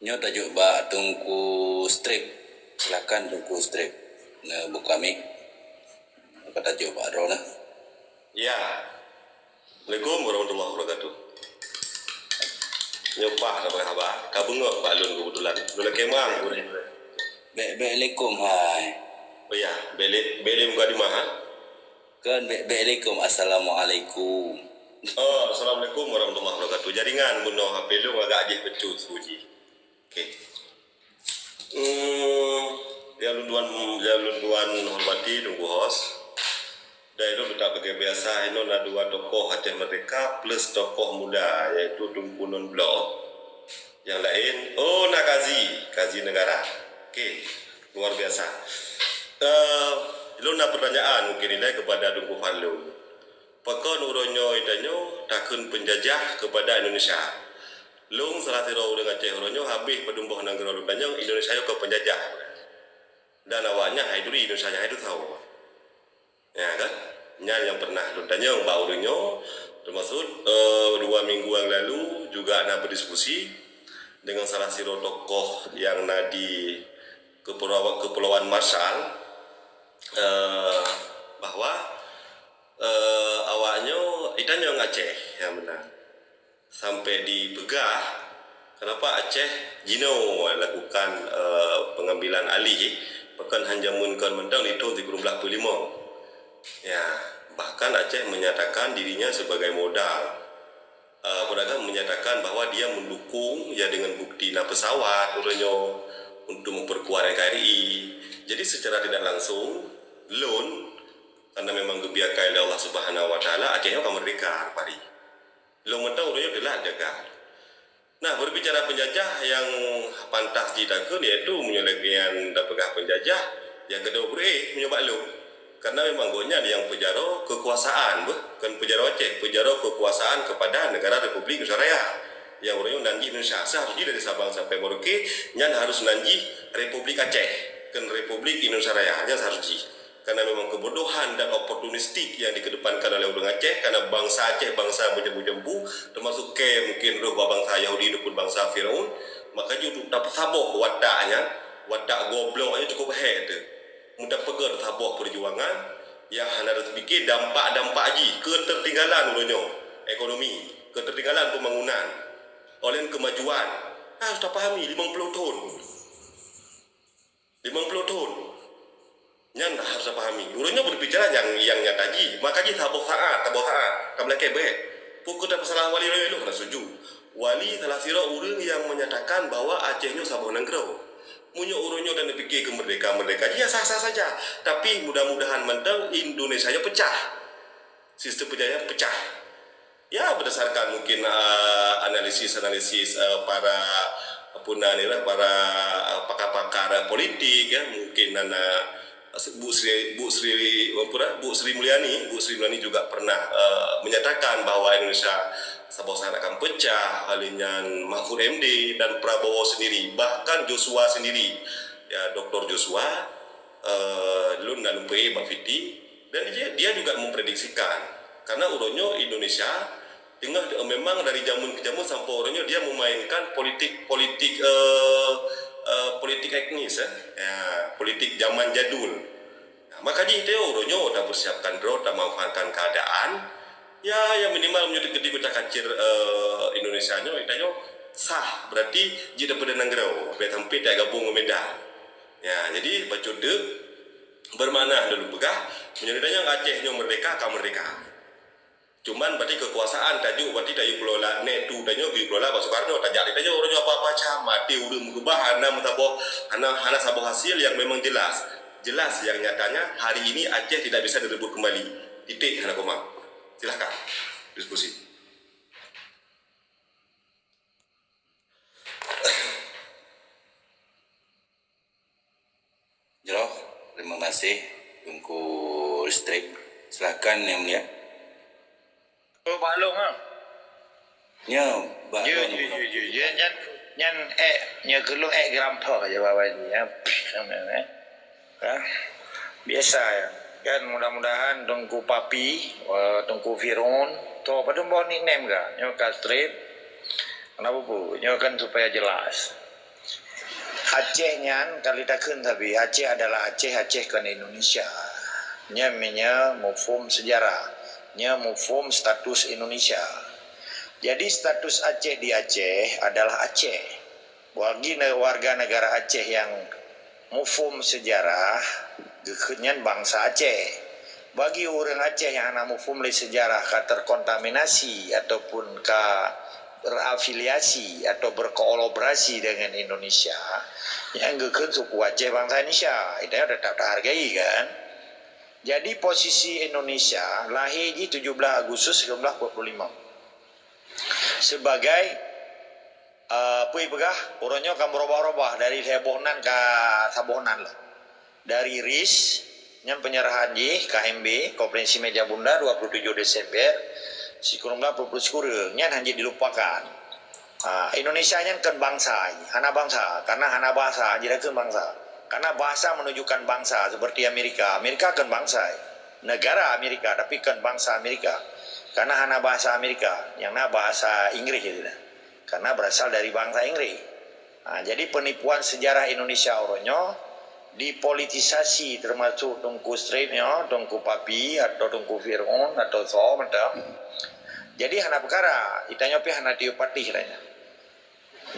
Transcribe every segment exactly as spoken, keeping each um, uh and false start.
Nyoe tajok bak Teungku Strip. Silakan Teungku Strip. Neubuka mic. Ka tajok bak droeneuh. Ya. Assalamualaikum warahmatullahi wabarakatuh. Nyoe paih na haba. Ka beungöh bak lôn keubeutulan. Lôn lakèe mang. Bèk, bèk alaikum hai. Oh ya, bèk lé, bèk lé mukadimah, ha? Kon bèk, bèk alaikum, assalamualaikum. Oh, assalamualaikum warahmatullahi wabarakatuh. Jaringan bunoe H P lôn agak jih becut, seuji. Oke. Hmm, nyang lôn tuan, nyang lôn tuan hormati, Teungku Host. Dan lôn teutap lagèe biasa, inoe na dua tokoh Aceh Merdeka plus tokoh muda, yaitu Teungku Non Bloe. Nyang laén, oh, na Kazi, Kazi Negara. Oke, luar biasa. Eh, lôn na pertanyaan mungkin ilèe kepada Teungku Fadlun. Pakon uroe nyoe tanyoe takheun penjajah kepada Indonesia? Lôn salah sidroe ureueng Aceh uroe nyoe habéh padum boh nanggroe lôn tanyong Indonesia nyoe kon penjajah. Dan awaknyan hai turi Indonesia nyan hai turi sawoe. Ya kan? Nyan nyang pernah lôn tanyong bak ureueng nyoe, termasuk, eh, dua minggu yang lalu juga na berdiskusi dengan salah sidroe tokoh yang na di Kepulauan, Kepulauan Marshall, eh, bahwa, eh, awaknyoe itanyong Aceh nyang meunan. Sampai dipeugah, kenapa Aceh jinoe lakukan, eh, pengambilan alih, pakon han jameun kon mantong di thôn sikureueng blaih peuet lima. Ya, bahkan Aceh menyatakan dirinya sebagai modal. Eh, pedagang menyatakan bahwa dia mendukung, ya, dengan bukti na pesawat uroe nyoe untuk memperkuat N K R I. Jadi secara tidak langsung, lôn, karena memang geubiarkan oleh Allah Subhanahu Wa Taala, Aceh nyoe ka merdeka, Pak Ri. Lôn mantong uroe nyoe teulat jaga. Nah, berbicara penjajah yang pantas jitakheun, yaitu meunyoe lagèe nyan tapeugah penjajah, nyang keudua beureh meunyoe bak lôn. Karena memang gobnyan nyang peujaroe kekuasaan, beuh, kon peujaroe Aceh, peujaroe kekuasaan kepada negara Republik Indonesia Raya. Nyang uroe nyoe nan jih Indonesia, seharus jih dari Sabang sampai Merauke, nyan harus nan jih Republik Aceh, kon Republik Indonesia Raya, nyan seharus jih. Karena memang kebodohan dan oportunistik yang dikedepankan oleh ureueng Aceh, karena bangsa Aceh bangsa meujambu-jambu, termasuk kèe mungkin roh bak bangsa Yahudi ataupun bangsa Firaun, maka jih untuk tapeusaboh watak nyan, watak goblok nyan cukup hék teuh. Meutapeugöt saboh peujuangan nyang hana teupike dampak-dampak jih, keuteurtinggalan uroe nyoe, ekonomi, keuteurtinggalan pembangunan, oleh kemajuan, harus tapahami limong ploh thon. Limong ploh thon. Nyan harus tapahami. Uroe nyoe berbicara nyang, nyang nyata jih. Maka jih saboh saat, saboh saat. Ka meulakèe bèk. Pukon tapeusalah wali royong lôn hana setuju. Wali salah sidroe ureueng nyang menyatakan bahwa Aceh nyoe saboh nanggroe. Meunyoe uroe nyoe dan neupike keu merdeka-merdeka jih, ya sah-sah saja. Tapi mudah-mudahan mantong Indonesia nyoe pecah. Sistem penjajahan pecah. Ya, berdasarkan mungkin, ah, analisis-analisis, ah, para, apa nan ni lah, para, ah, pakar-pakar, ah, politik, ya, mungkin nan, ah, Bu Sri, Bu Sri, apa dah? Bu Sri Mulyani, Bu Sri Mulyani juga pernah, ah, menyatakan bahwa Indonesia saboh saat akan pecah, oleh nyan Mahfud M D dan Prabowo sendiri, bahkan Joshua sendiri, ya, Doktor Joshua, eh, lôn na lumpah bak Fiti, dan dia, dia juga memprediksikan. Karena uroe nyoe Indonesia teungoh, eh, memang dari jameun ke jameun sampoe uroe nyoe dia memainkan politik, politik, eh, eh, politik etnis, eh. Ya, politik zaman jadul. Nah, maka jih itu uroe nyoe tapersiapkan droe, tamanfaatkan keadaan. Ya, ya minimal meunyoe teukeudi kota kacil, eh, Indonesia nyoe, kita nyoe sah, berarti jih daripada nanggroe, bèk sampai tak gabung ngon Medan. Ya, jadi bacut deuk bermakna lôn peugah, meunyoe tanyoe Aceh nyoe merdeka, ka merdeka. Cuman berarti kekuasaan tajok berarti tayue kelola, nèk tu tanyoe geuyue kelola bak Soekarno, tajak di tanyoe uroe nyoe apa-apa cam, maté ureueng meukeubah hana meusaboh, hana, hana saboh hasil yang memang jelas. Jelas yang nyatanya hari ini Aceh tidak bisa direbut kembali. Titik, hana koma. Silahkan diskusi. Jroh, terima kasih Teungku Strip. Silahkan Yang Mulia. Oh, bak lôn, ha? Nyo, bak lôn. Nyan, nyan, eh, nyo keu lôn, eh, gerampah je bawai ni, ya. Ha? Biasa, ya. Kan, mudah-mudahan Teungku Papi, eh, Teungku Firun, tu padum boh nickname ka? Nyo ka Strip. Kenapa, Bu? Nyo kan supaya jelas. Aceh nyan ka lheueh takheun sabe, Aceh adalah Aceh, Aceh kon Indonesia. Nyan meunyoe muphom seujarah, nyoe muphom status Indonesia. Jadi status Aceh di Aceh adalah Aceh. Bagi ne-, warga negara Aceh nyang muphom seujarah, geukheun nyan bansa Aceh. Bagi ureuëng Aceh nyang hana muphom lé seujarah, ka terkontaminasi ataupun ka berafiliasi atau berkolaborasi dengan Indonesia, nyang geukheun suku Aceh bansa Indonesia. Itu tetap dihargai, kan? Jadi posisi Indonesia lahé jih tujuh belas Agustus sembilan belas empat puluh lima. Sebagai, eh, peue peugah, uroe nyoe ka meurubah-rubah dari lhée boh nan ka saboh nan lah. Dari RIS, nyan penyerahan jih K M B, Konferensi Meja Bunda dua puluh tujuh Desember, sikureueng empat puluh sikureueng, nyan hana jeuet dilupakan. Ah, Indonesia nyan kon bansa, hana bansa, karena hana bahasa, jadi kon bansa. Karena bahasa menunjukkan bangsa, seperti Amerika. Amerika kon bansa, negara Amerika, tapi kon bansa Amerika. Karena hana bahasa Amerika, nyang na bahasa Inggris je sudah. Karena berasal dari bangsa Inggris. Ha, jadi penipuan sejarah Indonesia uroe nyoe dipolitisasi, termasuk Teungku Straight nyoe, Teungku Papi atau Teungku Fir'aun atau so macam. Jadi hana peukara, itanyoe pih hana tiup patéh lah nyan.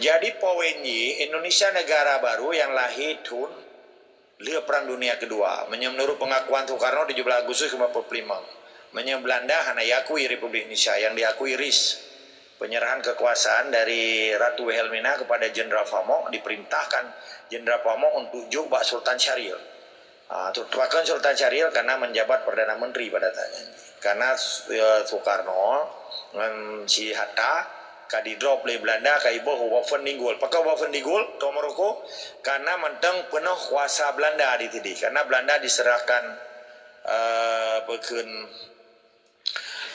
Jadi poin jih, Indonesia negara baru nyang lahé thon lheueh Perang Dunia Kedua. Meunyoe menurut pengakuan Soekarno tujuh belas Agustus lima puluh lima. Meunyoe Belanda hana diakui Republik Indonesia, nyang diakui RIS. Penyerahan kekuasaan dari Ratu Wilhelmina kepada Jenderal Foch, diperintahkan Jenderal Foch untuk jok bak Sultan Syahrir. Ah, tu, tu pakon Sultan Syahrir karena menjabat Perdana Menteri pada saat nyan. Karena, eh, Soekarno ngon si Hatta ka didrop lé Belanda, ka iboh u Boven di Gaulle. Pakon Boven di Gaulle, atau Maroko? Karena mantong peunoh kuasa Belanda di sini. Karena Belanda diserahkan, eh, peukheun,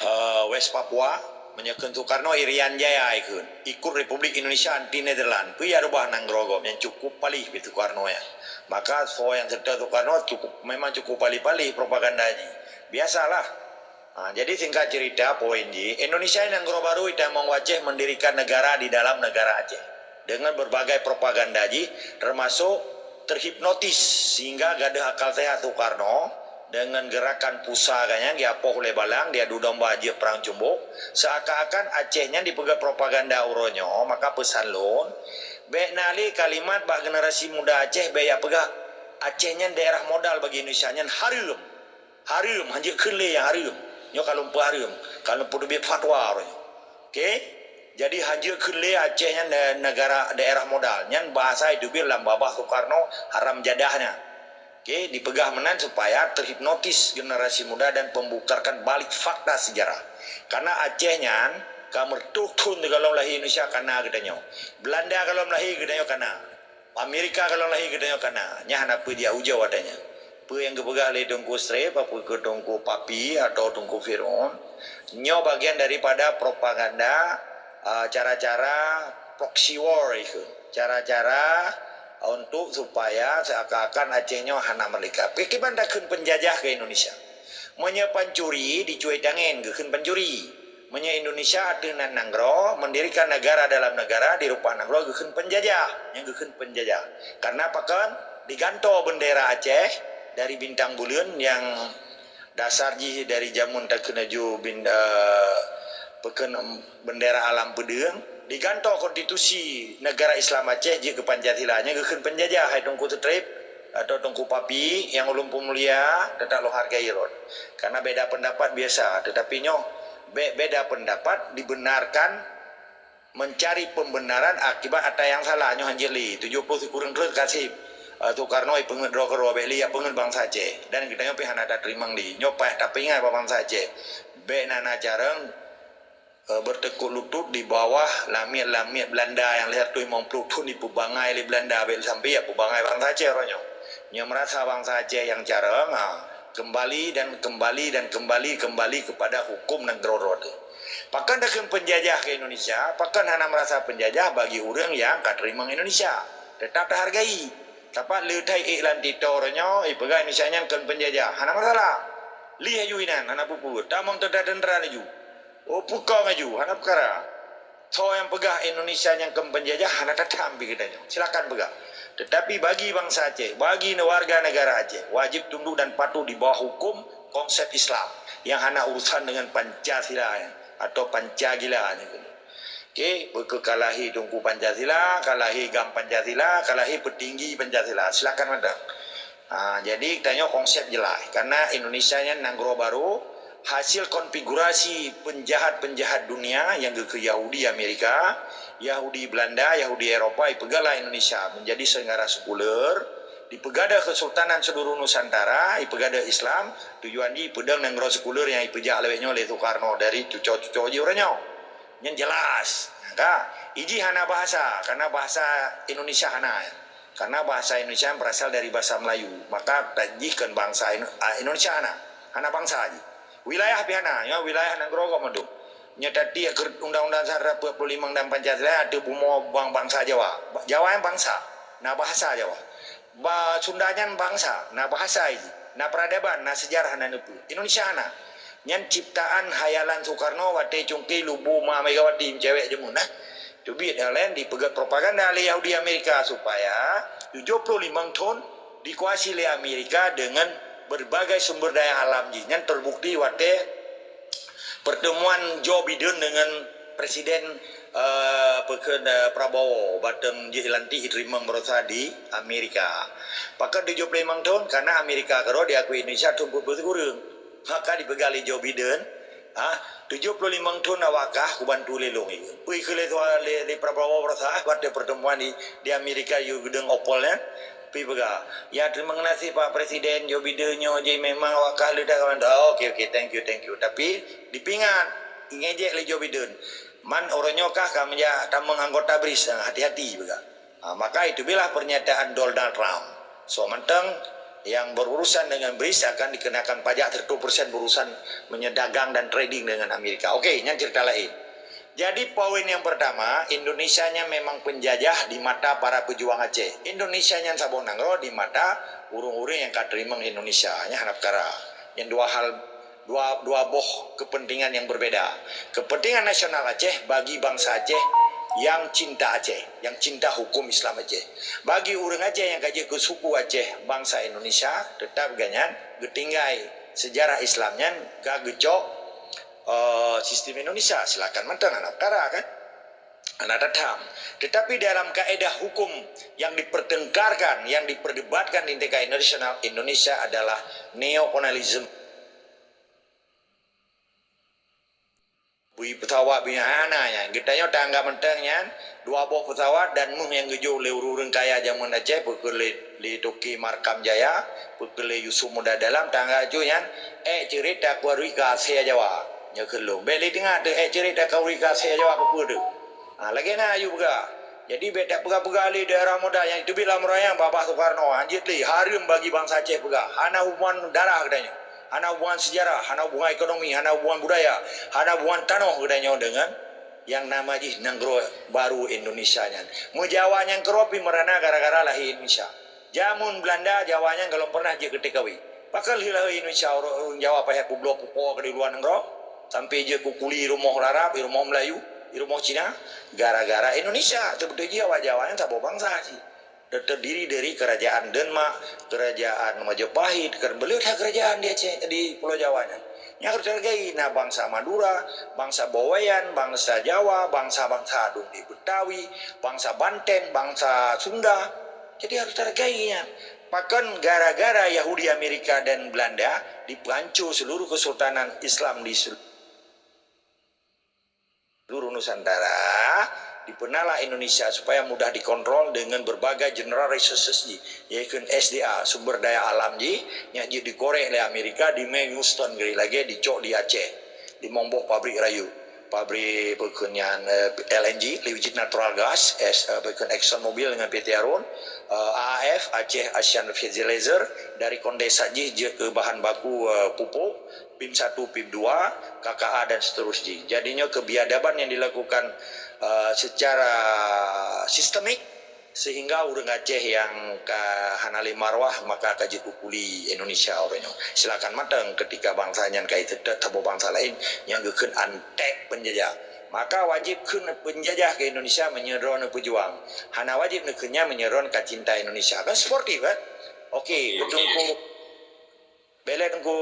eh, West Papua, meunyoe kheun Soekarno Irian Jaya ikheun, ikut Republik Indonesia anti Netherlands. Peue ya rubah nanggroe gob nyang cukup palih bak Soekarno ya. Maka soe nyang seutôt Soekarno cukup, memang cukup palih-palih propaganda jih. Biasalah. Ha, jadi singkat cerita, poin jih, Indonesia nanggroe baru itamong Aceh mendirikan negara di dalam negara Aceh. Dengan berbagai propaganda jih, termasuk terhipnotis sehingga gadôh akal sehat Soekarno dengan gerakan pusaka nyan, geupôh ulée balang, diadu domba jeuet perang cambuk, seakan-akan Aceh nyan dipeugah propaganda uroe nyoe, maka peusan lôn, bék na lé kalimat bak generasi muda Aceh bék jak peugah Aceh nyan daerah modal bagi Indonesia, nyan hareuem. Hareuem, hanjeuet kheun lé nyang hareuem. Nyoe ka lôn peuhareuem, ka lôn peuteubiet fatwa uroe nyoe. Oke? Jadi hanjeuet kheun lé Aceh nyan ne-, negara daerah modal. Nyan bahasa iteubiet lam babah Soekarno haram jadah nyan. Oke, dipeugah meunan supaya terhipnotis generasi muda dan pembukarkan balik fakta sejarah. Karena Aceh nyan ka meureutoh thon sigohlom lahé Indonesia kana geutanyoe. Belanda gohlom lahé geutanyoe kana. Amerika gohlom lahé geutanyoe kana, nyan hana peue jiak ujoe watée nyan. Peue nyang geupeugah lé Teungku Straight, apa keu Teungku Papi atau Teungku Fir'aun, nyoe bagian daripada propaganda, ah, cara-cara proxy war ikheun. Cara-cara untuk supaya seakan-akan Aceh nyoe hana merdeka. Kiban takheun penjajah keu Indonesia. Meunyoe pancuri dicuai tangen, geukheun pancuri. Meunyoe Indonesia ateueh nan nanggroe, mendirikan negara dalam negara di rupa nanggroe, geukheun penjajah, nyang geukheun penjajah. Karena pakon digantoe bendera Aceh dari bintang buleuen nyang dasar jih dari jameun takheun laju bin, eh, pakon bendera alam peudeueng, digantoe konstitusi negara Islam Aceh jeuet keu Pancasila, nyang geukheun penjajah, hai Teungku Straight atau Teungku Papi nyang ulôn peumulia, tetap lôn hargai rot. Karena beda pendapat biasa, tetapi nyoe be-, beda pendapat dibenarkan, mencari pembenaran akibat ata nyang salah. Nyoe hanjeuet lé, tujoh ploh sikureueng treuk ka seb, eh, Soekarno ipeungeut droe keudroe, bék lé jak peungeut bansa Aceh. Dan geutanyoe pih hana tateurimong lé. Nyoe payah tapeuingat bak bansa Aceh. Bék na na carông, eh, bertekuk lutut di bawah lamiet-lamiet Belanda nyang lhèe reutôh limong ploh thon dipeubangai lé Belanda, bék sampoe jak peubangai bansa Aceh uroe nyoe. Nyoe meurasa bansa Aceh nyang carông, ha, kembali dan kembali dan kembali, kembali kepada hukum dan keudroe-droe teuh. Pakon takheun penjajah keu Indonesia, pakon hana meurasa penjajah bagi ureueng nyang ka teurimong Indonesia. Tetap tahargai. Sapat le that ék lam TikTok uroe nyoe, ipeugah Indonesia nyan kon penjajah. Hana masalah. Lé laju inan, hana peue-peue. Tamong teuntra-teuntra laju. Oh, pukong laju, hana peukara. Soe nyang peugah Indonesia nyang kon penjajah hana tatham pi geutanyoe. Silakan peugah. Tetapi bagi bangsa Aceh, bagi warga negara Aceh, wajib tunduk dan patuh di bawah hukum konsep Islam yang hana urusan dengan Pancasila atau Pancagila. Oke, beuke ka lahé Teungku Pancasila, ka lahé GAM Pancasila, ka lahé peutinggi Pancasila. Silakan mantong. Ha, jadi tanyoe konsep jeulaih. Karena Indonesia nyan nanggroe barô, hasil konfigurasi penjahat-penjahat dunia nyang geukheun Yahudi Amerika, Yahudi Belanda, Yahudi Eropa, ipeugah lah Indonesia menjadi negara sekuler, dipeugah Kesultanan Seluruh Nusantara, ipeugah Islam, tujuan jih ipeudong nanggroe sekuler nyang ipeujak lawét nyoe lé Soekarno dari cuco-cuco jih uroe nyoe. Nyan jelas. Ka? Iji hana bahasa, karena bahasa Indonesia hana. Karena bahasa Indonesia berasal dari bahasa Melayu, maka jih kon bangsa Indo-, ah, Indonesia hana. Hana bangsa jih. Wilayah pi hana, ya, wilayah nanggroe gob mandum. Nyoe tadi undang-undang sara peuet puluh lima dan Pancasila ateueh bumoe bang-, bangsa Jawa. Jawa nyan bangsa, na bahasa Jawa. Ba-, Sunda nyan bangsa, na bahasa jih, na peradaban, na sejarah, na neupeu. Indonesia hana. Nyan ciptaan hayalan Soekarno watée cungké lubu ma Megawati meucewek jameun, nah. Teubiet nyang laén dipeugét propaganda lé Yahudi Amerika supaya tujoh puluh limong thon dikuasai lé Amerika dengan berbagai sumber daya alam jih. Nyan terbukti watée pertemuan Joe Biden dengan Presiden, eh, peukheun, eh, Prabowo, bateng jih lantik iteurimong baroesa di Amerika. Pakon tujoh puluh limong thon? Karena Amerika keudroe diakui Indonesia thon peuet puluh sikureueng. Maka dipeugah lé Joe Biden, ha, tujoh puluh limong thon awak kah kubantu lé lôn. Peue kheun lé, lé, lé Prabowo baroesa watée pertemuan di, di Amerika yue geudong Oval nyan. Pi peugah, "Ya, terima kasih Pak Presiden, Joe Biden nyoe jih memang awak kah leuda kawan." Oh, oke, oke, thank you, thank you. Tapi dipingat, ingejek lé Joe Biden. Man uroe nyoe kah ka meujak tamong anggota BRICS, hati-hati peugah. Ha, maka itu bilah pernyataan Donald Trump. Soe mantong yang berurusan dengan BRICS akan dikenakan pajak seratus persen berurusan menyedagang dan trading dengan Amerika. Oke, nyan cerita lain. Jadi poin yang pertama, Indonesia nyan memang penjajah di mata para pejuang Aceh. Indonesia nyan saboh nanggroe di mata ureuëng-ureuëng nyang ka teurimong Indonesia. Nyan hana peukara. Nyan dua hal, dua, dua boh kepentingan yang berbeda. Kepentingan nasional Aceh bagi bangsa Aceh yang cinta Aceh, yang cinta hukum Islam Aceh. Bagi ureuëng Aceh nyang ka jeuet keu suku Aceh, bangsa Indonesia, tetap gobnyan geutinggai sejarah Islam nyan ka geucok eh, sistem Indonesia, silakan mantong, hana peukara kan? Hana tatham. Tetapi dalam kaedah hukum yang dipertengkarkan, yang diperdebatkan di tingkat internasional, Indonesia adalah neokolonialisme. Bui pesawat bui hana nyan. Geutanyoe tanggap mantong nyan, dua boh pesawat dan méuh nyang geujok lé ureuëng kaya jameun Aceh, peukheun lé, lé Toke Markam Jaya, peukheun lé Yusuf Muda Dalam, tanggap ju nyan, ék ceurit takeurui keu Asia Jawa. Nyoe kheun lôn. Bék lé teungoh teuh ék ceurit takeurui keu Asia Jawa keupeue teuh. Ha, lagée na ayue peugah. Jadi bék tapeugah-peugah lé daerah muda nyang teubiet lam rayang babah Soekarno. Hanjeuet lé, hareuem bagi bansa Aceh peugah. Hana hubungan darah geutanyoe. Hana hubungan sejarah, hana hubungan ekonomi, hana hubungan budaya, hana hubungan tanoh geutanyoe deungon nyang nama jih nanggroe barô Indonesia nyan. Meujawa nyang keudroe pih meurana gara-gara lahé Indonesia. Jameun Belanda, Jawa nyan gohlom pernah jeuet keu T K W. Pakon lheueh lahé Indonesia, ureuëng Jawa payah peubloe pukoe keu di luwa nanggroe, sampai jeuet keu kuli rumoh Arab, rumoh Melayu, rumoh Cina, gara-gara Indonesia. Teubeutôi jih awak Jawa nyan saboh bansa cit. Terdiri dari kerajaan Denmark, kerajaan Majapahit, ker-, beuleueh that kerajaan di Aceh, di Pulo Jawa nyan. Nyang harôh teuhargai na bansa Madura, bansa Bawean, bansa Jawa, bansa-bansa dum di Betawi, bansa Banten, bansa Sunda. Jadi harôh teuhargai nyan. Pakon gara-gara Yahudi Amerika dan Belanda dipeuhanco seluruh kesultanan Islam di sel-, seluruh Nusantara, dipeunalah Indonesia supaya mudah dikontrol dengan berbagai general resources jih, yaitu S D A, sumber daya alam jih, nyang jeuet dikorek lé Amerika di Mount Houston, lagée dicok di Aceh, limong boh pabrik rayeuk, pabrik peukheun nyan, eh, L N G, liquid natural gas, es-, eh, peukheun Exxon Mobil dengan P T Arun, eh, A A F, Aceh Asian Fertilizer, dari kondensat jih jeuet keu bahan baku, eh, pupuk, pim satu, pim dua, K K A dan seterusnya. Jadinyoe kebiadaban yang dilakukan, eh, secara sistemik sehingga ureuëng Aceh nyang ka hana lé marwah maka ka jikukuli Indonesia uroe nyoe. Silakan mantong ketika bansa nyan ka iteutap saboh bansa laén nyang geukheun antek penjajah. Maka wajéb kheun peunjajah keu Indonesia meunyoe droeneuh peujuang. Hana wajéb neukheun nyan meunyoe droeneuh ka cinta Indonesia. Kan sportif kan? Oke, Teungku Belek Teungku,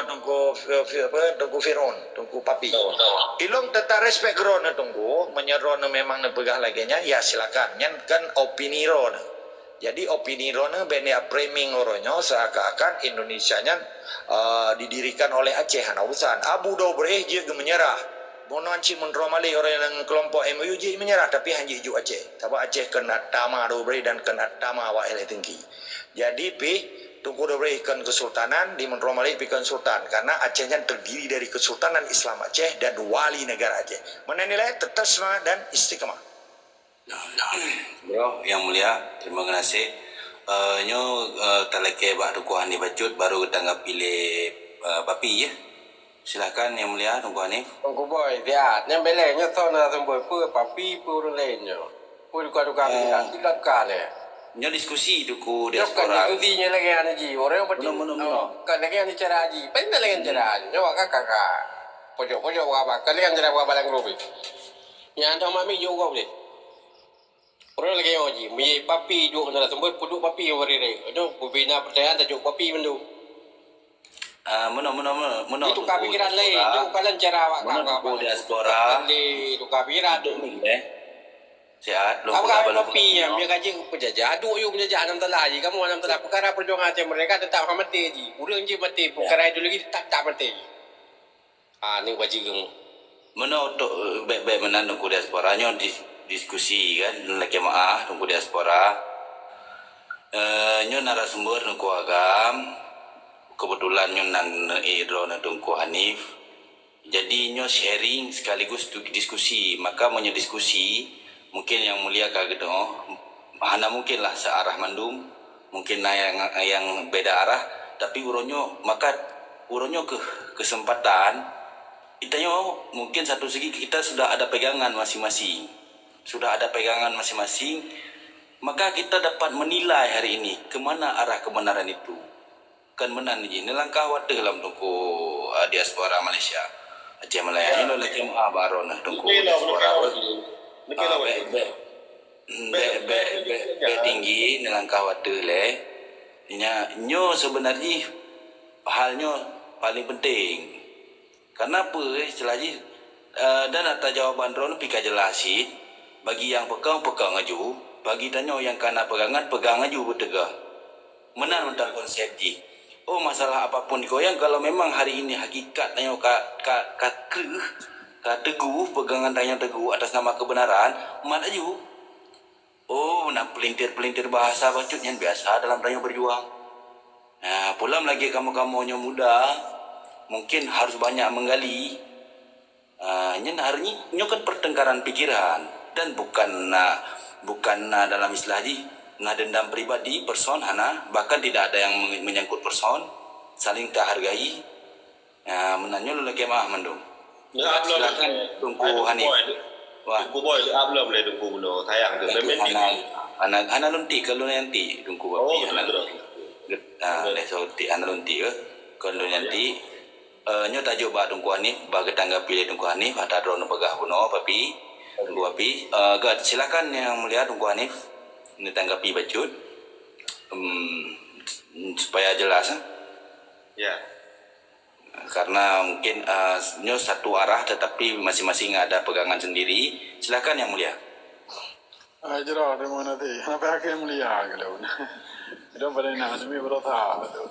Teungku Fi-, Fi-, apa, Teungku Fir'aun, Teungku Papi. Ilong tetap respect droeneuh Teungku, meunyoe droeneuh memang neupeugah lagée nyan, ya silakan. Nyan kan opini droeneuh. Jadi opini droeneuh bèk neuyak framing uroe nyoe seakan-akan Indonesia nyan, eh, didirikan oleh Aceh, hana urusan. Abu Dobreh jeuet geumeunyeurah. Bunoe cit meuntroe Malik ureuëng nyang kelompok M O U jeuet meunyeurah, tapi han jeuet jok Aceh. Sabab Aceh keuneuk tama Dobreh dan keuneuk tama awak L A Tengki. Jadi pih Teungku Dobreh ikon kesultanan, di meuntroe Malik pih ikon sultan, karena Aceh nyan terdiri dari Kesultanan Islam Aceh dan Wali Negara Aceh. Meunan nilai tetap semangat dan istiqamah. Bro, Yang Mulia, terima kasih. Uh, nyoe uh, talakée bak Teungku Hanif bacut, baru geutanggapi lé uh, Papi ya. Silahkan Yang Mulia Teungku Hanif. Teungku Boy, siat. Nyang beleng nyoe thon na sumber peue Papi peue ureuëng laén nyoe. Peue duka-duka uh, tidak ka lé. Nyoe diskusi Teungku diaspora. Nyoe kan diskusi nyoe lagée anu ji. Orang yang penting. Mano, mano, mano. Kan lagée anu cara ji. Paling tak lagée cara ji. Nyoe ka ka. Pojok-pojok wabah. Kan lagée cara wabah dalam grup ni. Nyang dah mami juga boleh. Ureuëng lagée nyoe jih, meunyoe Papi jok narasumber, peuduek Papi nyang bri-bri. Nyoe bubena peurtanyaan tajok Papi mandum. Ah, meunoe meunoe meunoe meunoe. Jituka pikiran laén, jok kalon cara awak ka. Meunoe tuku diaspora. Tuka pikiran. Demi eh. Siat lom pula balok. Papi nyang biar gaji peujajah, aduh yuk peujajah anam telah jih. Kamu anam telah peukara perjuangan Aceh Merdeka tetap hamaté jih. Ureuëng jih maté peukara ideologi tetap tak maté jih. Ah, ni bajigeng. Meunoe untuk bek-bek meunan Teungku diaspora nyoe diskusi kan lakée meuah Teungku diaspora. Eh, nyoe narasumber Teungku Agam. Kebetulan nyoe nan eh, droeneuh Teungku Hanif. Jadi nyoe sharing sekaligus diskusi. Maka meunyoe diskusi, mungkin yang mulia ka geudoh hana mungkinlah searah mandum. Mungkin na yang yang beda arah, tapi uroe nyoe maka uroe nyoe keuh kesempatan kita nyoe mungkin satu segi kita sudah ada pegangan masing-masing. Sudah ada pegangan masing-masing, maka kita dapat menilai hari ini ke mana arah kebenaran itu. Kan meunan jih neulangkah wateuh lam tungku uh, diaspora Malaysia. Aceh Malaya nyoe lagée meuah baroe nah tungku diaspora. Bek bek bek bek bek tinggi neulangkah wateuh lé. Nya nyoe sebenarnya hal nyoe paling penting. Karena apa istilah jih uh, dan ata jawaban droeneuh pih ka jelas cit. Bagi nyang peukong peukong aju, bagi tanyoe nyang kana peugangan pegang aju beuteugah. Meunan mantong konsep jih. Oh masalah apapun digoyang kalau memang hari ini hakikat tanyoe ka ka ka kreuh, ka teuguh pegangan tanyoe teuguh atas nama kebenaran, mat aju. Oh, na pelintir-pelintir bahasa bacut nyan biasa dalam tanyoe berjuang. Nah, pulam lagi kamoe-kamoe nyang muda, mungkin harus banyak menggali. Uh, nyan hari ni nyoe kan pertengkaran pikiran dan bukan na bukan na dalam istilah jih na dendam pribadi person hana bahkan tidak ada yang menyangkut person saling tak hargai. Uh, meunan nyoe lagée mah mandum. Silakan Tungku Hanif. Wah. Tungku Boy, dia belum leh Tungku Boy. Sayang tu. Hana hana hana lunti kalau nanti Tungku Boy. Oh, hana lunti. Ah, leh sauti hana lunti ke? Kalau nanti Uh, nyoe tajok bak Teungku Hanif, bak geutanggapi lé Teungku Hanif, ata droeneuh peugah bunoe, Papi. Teungku Papi, uh, geuh silakan Yang Mulia Teungku Hanif neutanggapi bacut. Um, supaya jelas. Eh. Ya. Karena mungkin uh, nyoe satu arah tetapi masing-masing ada pegangan sendiri. Silakan Yang Mulia. Hai jroh, terima kasih. Sampai akhir mulia ke lôn. Kita pada nak demi berusaha tu.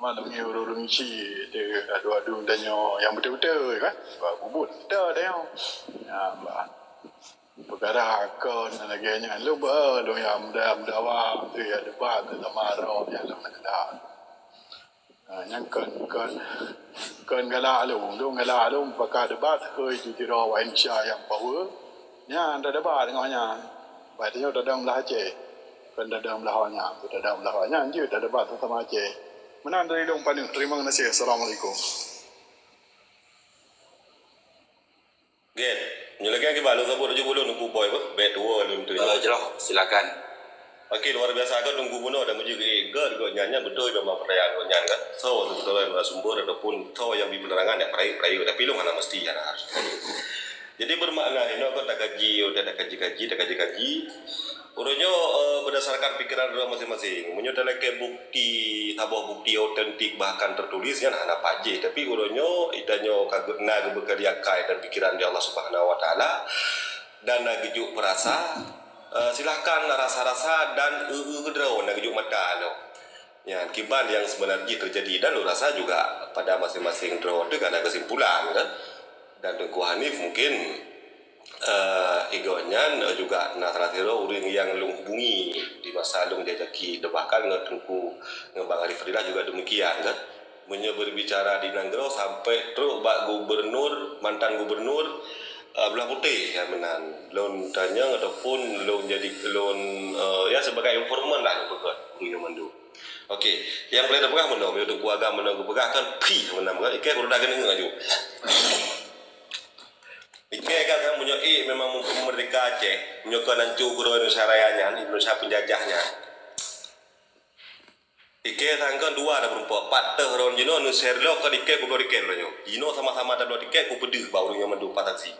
Mana demi urus-urus nci, dia adu-adu tanya yang betul-betul kan. Sebab bubut kita tanya. Ya, bah. Perkara kon lagi nya lu ba lu yang muda muda awak tu ya debat sama roh yang lama dah. Ha, nyan kon kon kon galak lôn, lôn galak lôn pakat debat hôi jitiro wa insya yang power. Nyan dah debat dengan nyan. Baik tanya dadang belah Aceh. Kon dadang belah nyan, dadang belah nyan je dah debat sama Aceh. Meunan dari lôn panuh. Terima kasih. Assalamualaikum. Gen, nyoe lagée kiban lôn saboh tujoh puluh Teungku Boy beh, bek tuwoe lôn tujoh. Uh, jroh, silakan. Okey, luar biasa kan Teungku bunoe dan muji geuh geuh nyan nyan beutôi memang percaya geuh nyan kan. So, beutôi narasumber ataupun so yang beri penerangan yang perayu-perayu tapi lôn hana mesti hana harus. Jadi bermakna inoe kon takaji, udah takaji-kaji, takaji-kaji. Uroe nyoe, eh, berdasarkan pikiran droe masing-masing. Meunyoe talakée bukti, saboh bukti otentik bahkan tertulis nyan hana paih jih. Tapi uroe nyoe, ita nyoe ka geu-, na geubeukeuri akai dan pikiran di Allah Subhanahu Wa Taala dan na geujok peurasa, eh, silahkan rasa-rasa dan eu-eu keudroe na geujok mata nyoe. Nyan kiban nyang seubeuna jih teujadi dan lôn rasa juga pada masing-masing droe teuh ka na keusimpulan kan. Dan Teungku Hanif mungkin, eh, igoe nyan, eh, juga na salah sidroe ureuëng nyang lôn hubungi di masa lôn jajaki, dan bahkan ngon Teungku, ngon Bang Arif Fadilah juga demikian kan. Meunyoe berbicara di nanggroe sampai trok bak gubernur, mantan gubernur, eh, Blueh Putéh ya meunan. Lôn tanyong ataupun lôn jadi lôn, eh, ya sebagai informan lah lôn peugah ureuëng nyoe mandum. Okey, nyang paleng teupeugah meunoe, meunyoe Teungku Agam meunoe geupeugah kan pih meunan kan, ikei kurudah keuneuk aju. Ikei kan, kan meunyoe ék memang meurdeka Aceh, meunyoe kon hancô keudroe Indonesia Raya nyan, Indonesia penjajah nyan. Ikei sangkon dua dah beureumpok, pat teuh ron jinoe neuser lok kon ikei kubloe tiket uroe nyoe. Jinoe sama-sama tabloe tiket kupeudeuh bak ureuëng nyang mandum pat saksi.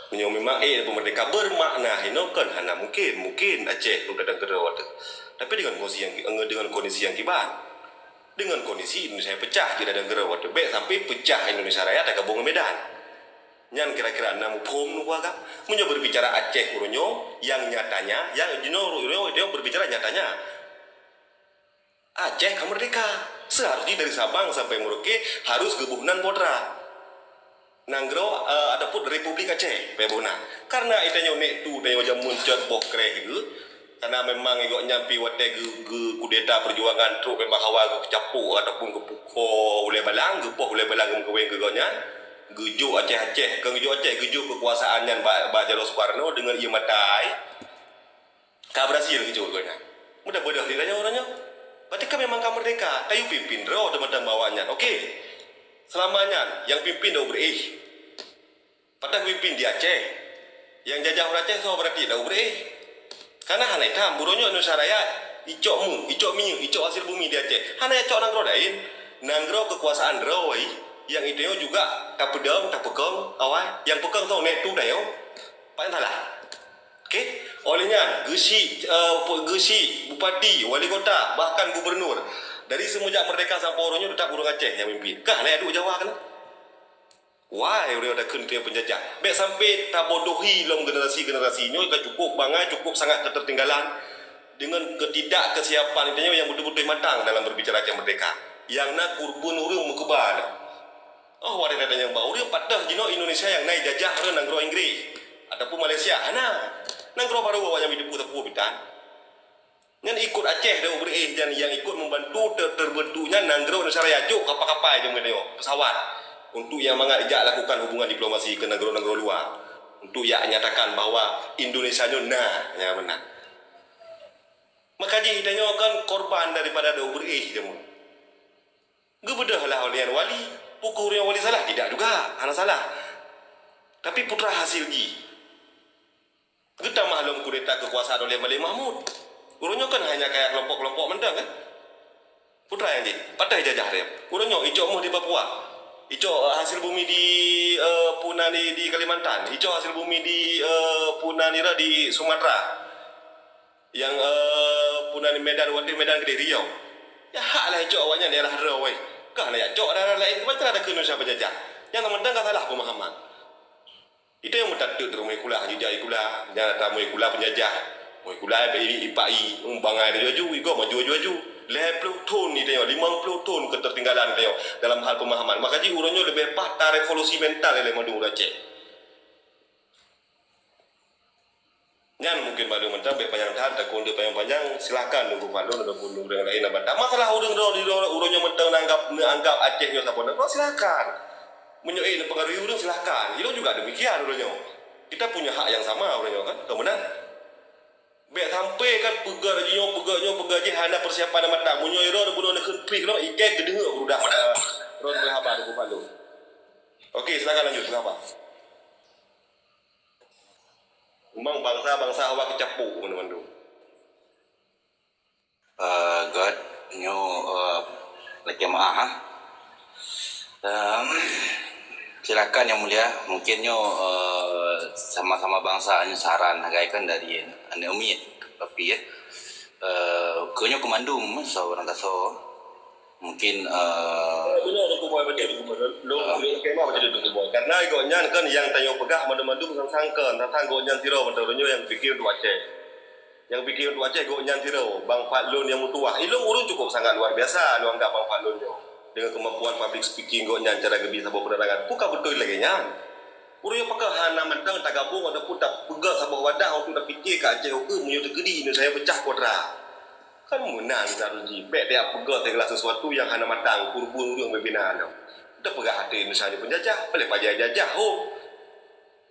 Meunyoe memang ék peumerdeka bermakna inoe kon hana mungkin, mungkin Aceh lôn dadang keudroe watée. Tapi dengan kondisi yang dengan kondisi yang kiban. Dengan kondisi Indonesia pecah jih dadang keudroe watée. Bék sampai pecah Indonesia Raya tagabong ngon Medan. Nyan kira-kira na muphom nunggu agam. Meunyoe berbicara Aceh uroe nyoe, yang nyatanya, yang jinoe uroe nyoe berbicara nyatanya. Aceh ka merdeka. Seharusnya dari Sabang sampai Merauke harus geuboh nan Podra. Nanggroe, eh, ataupun Republik Aceh, payah boh nan. Karena itanyoe nek tu, tanyoe jameun cot boh kreh geuh. Karena memang gobnyan pi watée geu-, geu-, kudeta perjuangan trok memang hawa geucapok ataupun geupukoe ulée balang, geupoh ulée balang geumeukeubeng keu gobnyan. Geujok Aceh-Aceh, kon geujok Aceh, geujok kekuasaan nyan bak, bak Jenderal Soekarno dengan ié mata ai. Ka berhasil geujok gobnyan. Mudah-mudahan di tanyoe uroe nyoe. Berarti kan memang ka merdeka. Tayue pimpin droe teuma-teuma awak nyan. Okey. Selama nyan, nyang pimpin Daud Beureueh. Padahai pimpin di Aceh. Nyang jajah ureuëng Aceh soe berarti Daud Beureueh. Karena hana itam, uroe nyoe Indonesia Raya, icok mu, icok minyeuk, icok hasil bumi di Aceh. Hana icok nanggroe laén. Nanggroe kekuasaan droe, nyang itanyoe juga tapeudong, tapeukong, awai. Nyang peukong soe nek tu tanyoe. Paling salah. Okey, oleh nyan, geusyik, eh, geusyik, bupati, wali kota, bahkan gubernur. Dari semenjak merdeka sampai uroe nyoe tetap ureuëng Aceh nyang mimpin. Kah na duek Jawa keunan? Wai, ureuëng takheun teuh penjajah. Bék sampai tabodohi lom generasi-generasi nyoe ka cukup bangai, cukup sangat ketertinggalan dengan ketidakkesiapan itanyoe yang betul-betul matang dalam berbicara Aceh merdeka. Yang na kurban ureuëng meukeubah. Oh, watée tatanyong bak ureuëng, pat teuh jinoe Indonesia nyang na ijajah oleh nanggroe Inggris ataupun Malaysia? Hana. Nanggroe barô awaknyan meuteupeu-teupeu bitan. Nyan ikot Aceh Daud Beureueh nyan nyang ikot membantu ter-, terbentuknya nanggroe Indonesia Raya, jok kapal-kapal jeuet meunoe, pesawat, untuk nyang mangat ijak lakukan hubungan diplomasi ke nanggroe-nanggroe luar, untuk ijak nyatakan bahwa Indonesia nyoe na nyang meunan. Maka jih tanyoe kan korban daripada Daud Beureueh jameun. Geubeudôh lah oleh nyan wali. Peu kheueh ureuëng wali salah? Tidak juga, hana salah. Tapi peue teuma hasil jih? Geutamah lom kudeta keukuasaan oleh Malik Mahmud. Uroe nyoe kan hanya kaya kelompok-kelompok mantong kan? Peue teuma nyang jih? Pat teuh ijajah dia. Uroe nyoe icok méuh di Papua. Icok, eh, hasil bumi di, eh, peue nan di, di Kalimantan. Icok hasil bumi di, eh, peue nan nira di Sumatera. Nyang, eh, peue nan Medan, watée Medan keudeh Riau. Ya hak lah icok awaknyan daerah droe. Kah na icok daerah laén, macam mana takheun Indonesia penjajah? Nyang mantong ka salah pemahaman. Itu nyang meutateuet droe meuikula, jijak ikula, nyang ata meuikula penjajah. Meuikula ipak i, bangai laju-laju, igoe maju laju-laju. Lhée ploh thon itanyoe, limong ploh thon ketertinggalan itanyoe dalam hal pemahaman. Maka jih uroe nyoe leubeh paih tarevolusi mental lé mandum ureuëng Aceh. Nyan mungkin maklum mantong bék panyang that, takon deuek panyang-panyang, silakan Teungku Fadlon ataupun ureuëng laén nyang bantah. Masalah ureuëng droe di luwa uroe nyoe mantong neuanggap, neuanggap Aceh nyoe saboh nanggroe, silakan. Meunyoe ék neupengaruhi ureuëng, silakan. Ilôn juga demikian uroe nyoe. Kita punya hak yang sama uroe nyoe kan, ka meunan. Bék sampai kan peugah jih nyoe, peugah nyoe, peugah jih hana persiapan nyang matang. Meunyoe droe bunoe neukheun pih lom, ikei keudeungoe udah pada ron meuhaba Teungku Fadlon. Okey, silakan lanjut meuhaba. Memang bansa-bansa awak keucapok keunoe mandum. Eh, göt nyoe, eh, lakée meu'ah, ah. Em, Silakan Yang Mulia, mungkin nyoe uh, sama-sama bangsa nyoe saran hagai kan dari aneuk miet tapi ya. Uh, keu nyoe keu mandum soe urang tasoe. Mungkin uh, Betul, Teungku Boy, betul, Teungku Boy. Lôn, Ah. lôn kemah betul, Teungku Boy. Karena gobnyan kan nyang tanyoe peugah mandum-mandum sang-sang kan, sang-sang gobnyan sidroe mantong, ureueng nyoe nyang pikir untuk Aceh. Nyang pikir untuk Aceh gobnyan sidroe, Bang Fadlun nyang meutuwah. Ilôn ureueng cukup sangat luar biasa lôn anggap Bang Fadlun nyoe. Dengan kemampuan public speaking gobnyan cara geubi saboh penerangan. Peue ka beutôi lagèe nyan? Ureueng nyoe pakon hana mantong tagabong ataupun tapeugah saboh wadah untuk tapike keu Aceh ukeue meunyoe teukeudi Indonesia pecah kuadra. Kan meunan seharusnya. Bèk tajak peugah segala sesuatu nyang hana matang, peureubuen ureueng bubena nyoe. Tapeugah até Indonesia nyoe penjajah, paléh pajan jajah, ho.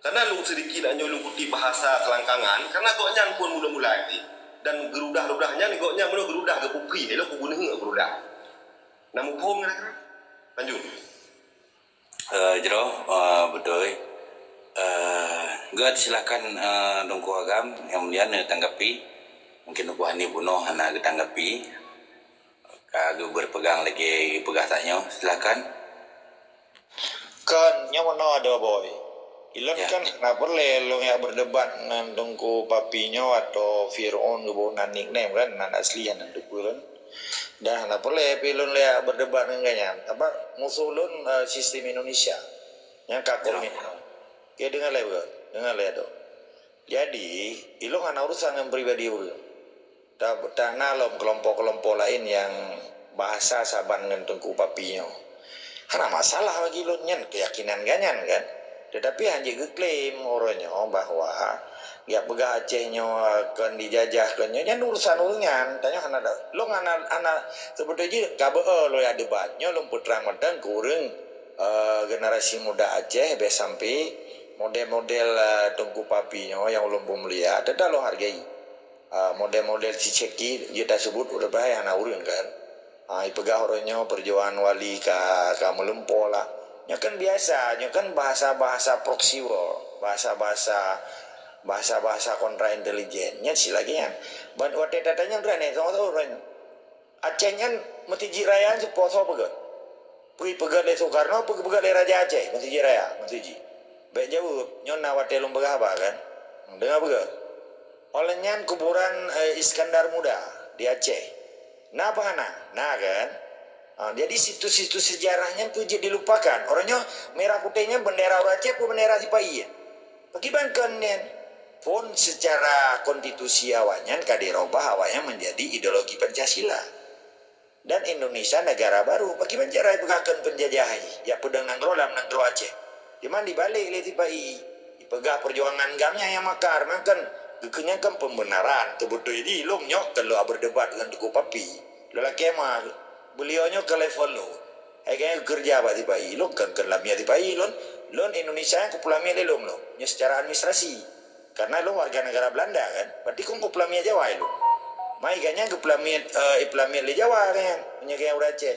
Karena lôn sedikit nyoe lôn kutip bahasa selangkangan, karena gobnyan phôn mula-mula nyan. Dan geurudah-rudah nyan, gobnyan meunoe geurudah geupupri, ilôn kugeuneuk geurudah. Na muphom kira-kira? Lanjut. Eh, jroh, eh, beutôi. Eh, gèt silakan, eh, Teungku Agam, Yang Mulia neutanggapi. Mungkin Teungku Hanif bunoe hana geutanggapi. Ka geupeugah lagèe peugah tanyoe, silakan. Kan, nyoe meunoe adoe boy. Ilôn Ya. kan hana peureulèe lôn jak berdebat ngon Teungku Papi nyoe atau Fir'aun geuboh nan nickname kan, nan asli hana teupeue lôn. Dan hana peureulèe pih lôn lé jak berdebat ngon gobnyan. Sabab musoh lôn, eh, sistem Indonesia. Nyang ka Ya. komit. Oke, deungö lé beuh. Deungö lé adoe. Jadi, ilôn hana urusan ngon pribadi ureueng. Ta-, ta na lom kelompok-kelompok laén nyang bahasa saban ngon Teungku Papi nyoe. Hana masalah bagi lôn, nyan keuyakinan gobnyan kan. Tetapi hanjeuet geuklaim uroe nyoe bahwa jak peugah Aceh nyoe kon dijajah kon nyoe, nyan urusan ureueng nyan. Tanyoe hana da-, lôn hana, hana, seubeutôi jih ka beu-o lôn jak debat. Nyoe lôn peutrang mantong keu ureueng, eh, generasi muda Aceh, bèk sampai model-model, eh, Teungku Papi nyoe nyang ulôn peumulia, teutap lôn hargai. Ah, model-model si Cheki jeuet taseubut, udah bahaya hana ureueng kan. Ah, ipeugah uroe nyoe perjuangan Wali ka, ka meulumpoe lah. Nyoe kan biasa, nyoe kan bahasa-bahasa proxy war, bahasa-bahasa, bahasa-bahasa kontra intelijen. Nyan si lagèe nyan. Ban watèe tatanyong droeneuh, soe-soe uroe nyoe. Aceh nyan meuteujih raya nyan sipo soe peugah? Peue peugah lé Soekarno, peue peugah lé Raja Aceh, meuteujih raya, meuteujih. Bèk jaweueb, nyoe na watèe lôn peugah haba kan. Deungö peugah. Óh lheueh nyan kuburan, eh, Iskandar Muda di Aceh. Na apa hana? Na kan? Ha, jadi situs-situs sejarah nyan peue jeuet dilupakan. Uroe nyoe merah putéh nyan bendera ureueng Aceh peue bendera sipa-i? Pakriban kon nyan? Phôn secara konstitusi awaknyan ka dirobah awaknyan menjadi ideologi Pancasila. Dan Indonesia negara baru. Pakriban cara ipeugah kon penjajah, jak peudong nanggroe lam nanggroe Aceh. Cuman dibalek lé sipa-i. Ipeugah perjuangan GAM nyan nyang makar, mangkon geukheun nyan kan pembenaran. Teubeutôi di lôn nyoe kon lôn berdebat ngon Teungku Papi. Lôn lakèe ma, beliau nyoe kon level lôn. Hai geukeureuja bak sipa-i, lôn kon, kon lamiet sipa-i lôn. Lôn Indonesia nyang kupeulamiet lé lôn, lôn. Nyoe secara administrasi. Karena lôn warga negara Belanda kan, berarti kon kupeulamiet Jawa lôn. Mai gobnyan geupeulamiet, eh, ipeulamiet lé Jawa gobnyan, meunyoe gobnyan ureueng Aceh.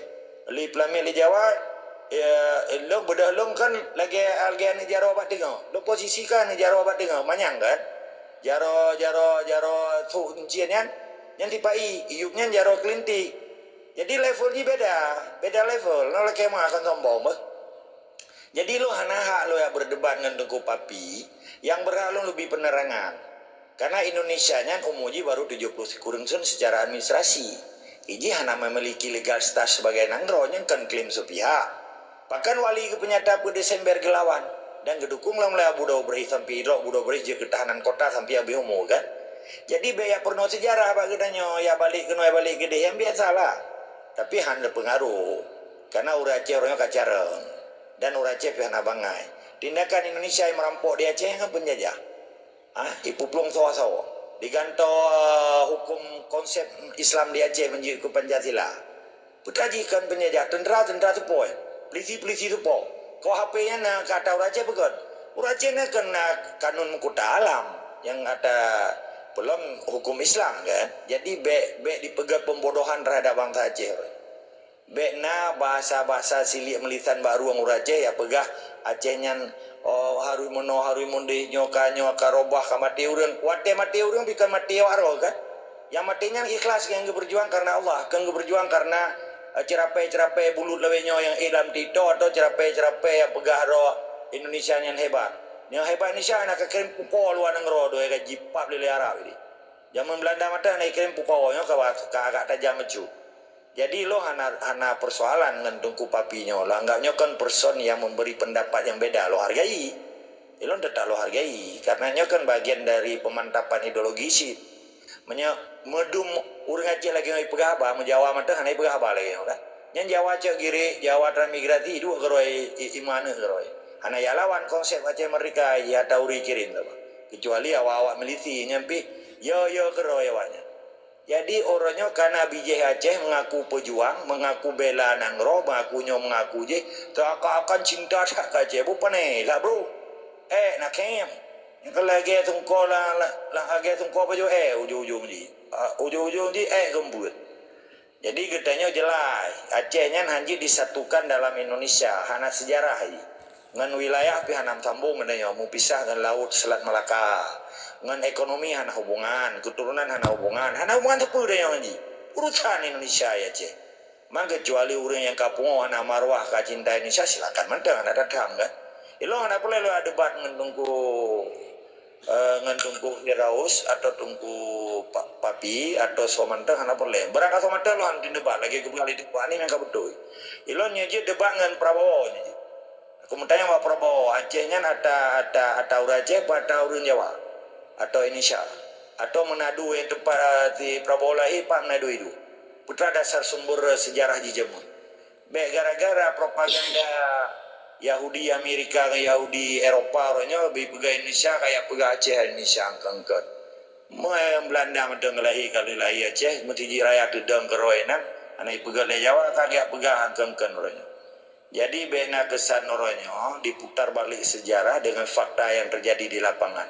Lé ipeulamiet lé Jawa, eh, lôn beudôh lôn kan lagèe, lagèe aneuk jaroe bak teungoh. Lôn posisi kan aneuk jaroe bak teungoh, manyang kan. Jaroe, jaroe, jaroe sôk euncien nyan, nyan sipa-i, iyup nyan jaroe keulintik. Jadi level jih beda, beda level. Nyoe lakèe ma kon sombong beuh. Jadi lôn hana hak lôn jak berdebat ngon Teungku Papi, nyang berhak lôn leubeh penerangan. Karena Indonesia nyan umu jih baru tujoh ploh sikureueng thon secara administrasi. Ijih hana memiliki legal status sebagai nanggroe, nyan kon klaim sepihak. Bahkan Wali geupeunyata peuet Desember geulawan dan geudukong lom lé Abu Daud Breich sampai idrop Abu Daud Breich jeuet keu tahanan kota sampai habéh umu kan. Jadi bèk jak peurunoe sejarah bak geutanyoe, jak balek keunoe, jak balek keudeh, nyang biasalah. Tapi hana peungaruh. Karena ureueng Aceh uroe nyoe ka carông. Dan ureueng Aceh pih hana bangai. Tindakan Indonesia nyang meurampok di Aceh nyan kan penjajah. Ha? Ipeuplueng soe-soe. Digantoe huköm konsep Islam di Aceh meunjeuet keu Pancasila. Peue jih kon penjajah, teuntra-teuntra teupo, polisi-polisi teupo. K U H P nyan na keu ata ureueng Aceh peugöt. Ureueng Aceh na keu na kanun meukuta alam nyang ata peulom huköm Islam kan. Jadi bèk, bèk dipeugöt pembodohan terhadap bansa Aceh. Bèk na bahasa-bahasa siliek meulisan bak rueng ureueng Aceh nyang peugah Aceh nyan, oh, harui meunoe, harui meudeh, nyoe ka, nyoe ka robah, ka maté ureueng. Watèe maté ureueng pih kon maté awak droe kan. Nyang maté nyan ikhlas nyang geupeurjuang karena Allah, kon geupeurjuang karena, eh, ceurapée-ceurapée bulut lawét nyoe nyang éh lam TikTok atau ceurapée-ceurapée nyang peugah droe Indonesia nyan hebat. Nyang hebat Indonesia hana ka kirém pupo luwa nanggroe dua gaji pap lé Arab ini. Jameun Belanda mantong hana kirém pupo nyoe ka, ka agak tajam bacut. Jadi lôn hana, hana persoalan ngon Teungku Papi nyoe. Lôn anggap nyoe kan person yang memberi pendapat yang beda, lôn hargai. Ilôn tetap lôn hargai karena nyoe kan bagian dari pemantapan ideologi cit. Meunyoe meudum ureuëng Aceh lagée ngon ipeugah haba, meujawa mantong hana ipeugah haba lagée nyoe kan. Nyan Jawa cok girek, Jawa transmigrasi duek keurôi i, i, iman keurôi. Hana ya lawan konsep Aceh Merdeka ya tauri kirim tu. Kecuali awak-awak milisi nyan pih yo yo keurôi awaknyan. Jadi uroe nyoe kana bijéh Aceh mengaku pejuang, mengaku bela nanggroe, mengaku nyoe mengaku jih, seakan-akan cinta that keu Aceh. Bupanai lah bro. Eh nak kem. Nyang lagée sungko lah, lah, lah lagée sungko pajoh eh ujong-ujong jih. Ah, ujong-ujong jih eh geumbeuet. Jadi geutanyoe jeulaih, Aceh nyan hanjeuet disatukan dalam Indonesia, hana sejarah jih. Ngon wilayah pih hana meusambong geutanyoe, meupisah ngon laôt Selat Melaka. Ngon ekonomi hana hubungan, keuturonan hana hubungan, hana hubungan sapeue geutanyoe ngon jih. Urusan Indonesia ya Aceh. Maka kecuali ureuëng nyang ka pungoh hana marwah ka cinta Indonesia, silakan mantong hana that-ham kan. Ilôn hana peureulée lôn debat ngon Teungku eh, ngon Teungku Firaus atau Teungku Pa-, Papi atau soe mantong hana peureulée. Barang ka soe mantong lôn hana debat lagée geupeugah lé Teungku Ani nyang ka beutôi. Ilôn nyoe jeuet debat ngon Prabowo nyoe jeuet. Aku meutanyong bak Prabowo, Aceh nyan ata, ata, ata ureuëng Aceh apa ata ureuëng Jawa? Atau Indonesia? Atau Manado nyang teumpat, eh, si Prabowo lahé pat Manado iduek? Peue teuma dasar sumber sejarah jih jameun? Bék gara-gara propaganda Yahudi Amerika ngon Yahudi Eropa uroe nyoe beupeugah Indonesia kaya peugah Aceh Indonesia angkon-angkon. Meunyoe Belanda mantong lahé ka lheueh lahé Aceh, meutijik raya teudong keurôi nan, hana ipeugah lé Jawa ka geujak peugah angkon-angkon uroe nyoe. Jadi bék na keusan uroe nyoe diputar balik sejarah dengan fakta yang terjadi di lapangan.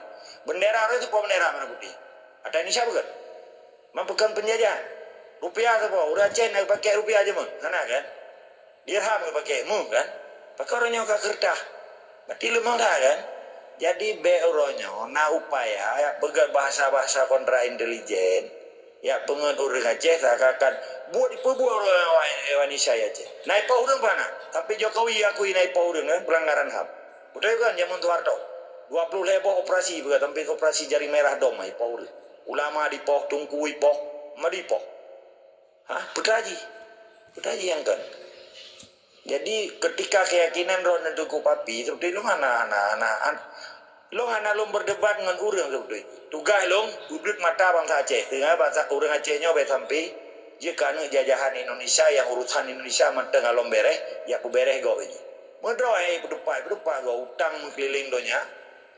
Bendera uroe nyoe bendera merah putih. Ata Indonesia bukan? Merupakan penjajahan. Rupiah saboh, ureuëng Aceh na pakai rupiah jameun, hana kan? Dirham ka pakai mu kan? Pakai uroe nyoe ka keureutah. Berarti leumoh that kan? Jadi bék uroe nyoe na upaya ya peugah bahasa-bahasa kontra intelijen. Ya peungeut ureuëng Aceh seakan-akan buet dipeubuet ureuëng Indonesia ya Aceh. Na ipoh ureuëng pana, tapi Jokowi akui na ipoh ureuëng kan pelanggaran ham. Betul kan zaman Soeharto? Dua puluh lhée boh operasi peugah sampai operasi jari merah dom ipoh ureuëng. Ulama dipoh, tungku ipoh, ma dipoh. Ha, peugah jih. Peugah jih nyang kon. Jadi ketika keyakinan droe neuduku papi seperti lôn hana hana hana an-, lôn hana lôn berdebat ngon ureuëng seperti itu. Tugaih lôn udeuet mata bansa Aceh. Teungoh bansa ureuëng Aceh nyoe bék sampai jeuet keu aneuëk jajahan Indonesia nyang urusan Indonesia mantong alom bereh, ya peubereh gob ini. Meudroe eh peudupat peudupat gob utang meukeulileng donya.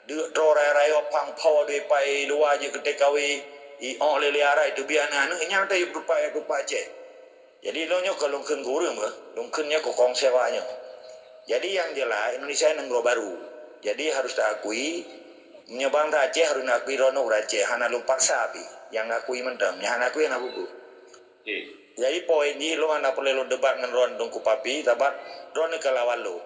Deuk droe raya-raya pang pho daripada luwa jeuet keu T K W i ong lé-lé arai teubiet aneuëk-aneuëk nyang tayue peudupat peudupat Aceh. Jadi lôn nyoe ka lôn kheun keu ureuëng beuh, lôn kheun nyoe keu kong sewa nyoe. Jadi nyang jeulaih Indonesia nanggroe baru. Jadi harus taakui, meunyoe bansa Aceh harus naakui droeneuh ureuëng Aceh, hana lôn paksa pih. Nyang akui mantong, nyang hana akui hana bubu. Jadi poin jih lôn hana peureulée lôn debat ngon droeneuh Teungku Papi, sabab droeneuh ka lawan lôn.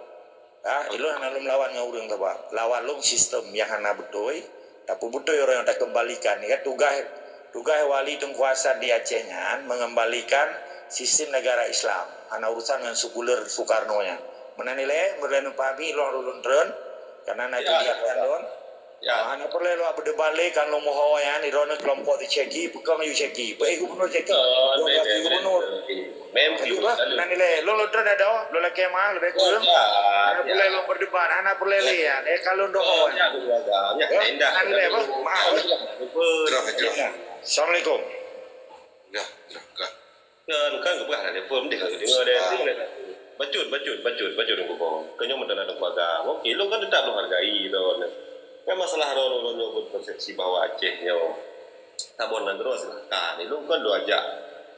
Ha, ilôn hana lôn lawan ngon ureuëng sabab lawan lôn sistem nyang hana beutôi. Tapi beutôi ureuëng nyang takeumbalikan. Ni kan tugaih, tugaih wali Teungku Hasan di Aceh nyan mengembalikan sistem negara Islam. Hana urusan ngon sekuler Soekarno nyan. Meunan ilée, meureulée neupahami lôn lôn treun, karena na kegiatan lôn. Ya. Hana peureulée lôn berdebat lé kan lôn moho nyan, droeneuh kelompok di Cheki, peukong yu Cheki. Baik gubernur Cheki. Dua belas gubernur. Mem Aduh bah, nan ilée lôn lôn treun ada, lôn lakée ma leubeh kureueng. Hana peureulée lôn berdebat, hana peureulée lé ya. Eh kalau doho. Nan ilée bah, maaf. Assalamualaikum. Dah, dah, dah. Kan kan keubah dah telepon deh kalau dengar dia. Bacut, bacut, bacut, bacut nunggu kau. Kau nyoman dah ada keluarga. Okey, lôn kan tetap lôn hargai lôn. Kan masalah lôn lôn nyoe persepsi bahwa Aceh nyoe Saboh nanggroe silahkan. Ilôn kon lôn ajak